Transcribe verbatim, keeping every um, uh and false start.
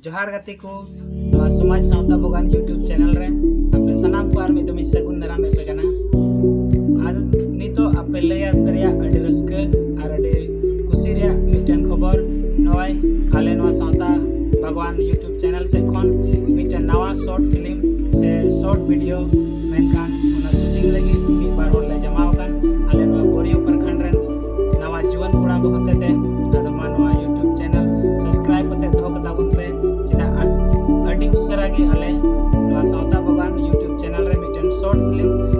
ᱡᱚᱦᱟᱨ ᱜᱟᱛᱮ ᱠᱚ, ᱱᱚᱣᱟ ᱥᱚᱢᱟᱡᱽ ᱥᱟᱶᱛᱟ ᱵᱟᱜᱟᱱ YouTube ᱪᱮᱱᱮᱞ ᱨᱮ ᱟᱯᱮ ᱥᱟᱱᱟᱢ ᱠᱚ ᱟᱨ ᱢᱤᱫ ᱫᱚᱢ ᱤᱧ ᱥᱟᱹᱜᱩᱱ ᱫᱟᱨᱟᱢ ᱮᱫ ᱯᱮ ᱠᱟᱱᱟ᱾ ᱟᱨ ᱱᱤᱛᱚᱜ ᱟᱯᱮ ᱞᱟᱹᱭ ᱟᱨ ᱯᱮ ᱨᱮᱭᱟᱜ ᱟᱹᱰᱤ ᱨᱟᱹᱥᱠᱟᱹ ᱟᱨ ᱟᱹᱰᱤ ᱠᱩᱥᱤ ᱨᱮᱭᱟᱜ ᱢᱤᱫᱴᱮᱱ ᱠᱷᱚᱵᱚᱨ᱾ ᱱᱚᱜᱼᱚᱭ ᱟᱞᱮ ᱱᱚᱣᱟ ᱥᱟᱶᱛᱟ ᱵᱟᱜᱟᱱ YouTube ᱪᱮᱱᱮᱞ ᱥᱮᱫ ᱠᱷᱚᱱ ᱢᱤᱫᱴᱮᱱ ᱱᱟᱣᱟ ᱥᱚᱨᱴ ᱯᱷᱤᱞᱢ ᱥᱮ ᱥᱚᱨᱴ ᱵᱷᱤᱰᱤᱭᱳ, ᱢᱮᱱᱠᱷᱟᱱ ᱚᱱᱟ ᱥᱩᱴᱤᱝ ᱞᱟᱹᱜᱤᱫ ᱢᱤᱫ ᱵᱟᱨ ᱦᱚᱲ ᱞᱮ ᱡᱟᱢᱟ ᱟᱠᱟᱱ ᱟᱞᱮ ᱱᱚᱣᱟ ᱵᱳᱨᱤᱭᱳ ᱯᱨᱚᱠᱷᱚᱸᱰ ᱨᱮᱱ ᱱᱟᱣᱟ ᱡᱩᱣᱟᱹᱱ ᱠᱚᱲᱟ ᱠᱚ ᱦᱚᱛᱮᱛᱮ᱾ ᱟᱫᱚ ᱢᱟ ᱱᱚᱣᱟ YouTube ᱪᱮᱱᱮᱞ ᱥᱟᱵᱥᱠᱨᱟᱭᱤᱵ ᱠᱟᱛᱮ ᱫᱚᱦᱚ ᱠᱟᱛᱟ ᱵᱚᱱ ᱯᱮ, ᱪᱮᱫᱟᱜ ᱟᱹᱰᱤ ᱩᱥᱟᱹᱨᱟ ᱜᱮ ᱟᱞᱮ ᱱᱚᱣᱟ ᱥᱟᱶᱛᱟ ᱵᱟᱜᱟᱱ YouTube ᱪᱮᱱᱮᱞ ᱨᱮ ᱢᱤᱫᱴᱮᱱ ᱥᱚᱨᱴ ᱯᱷᱤᱞᱢ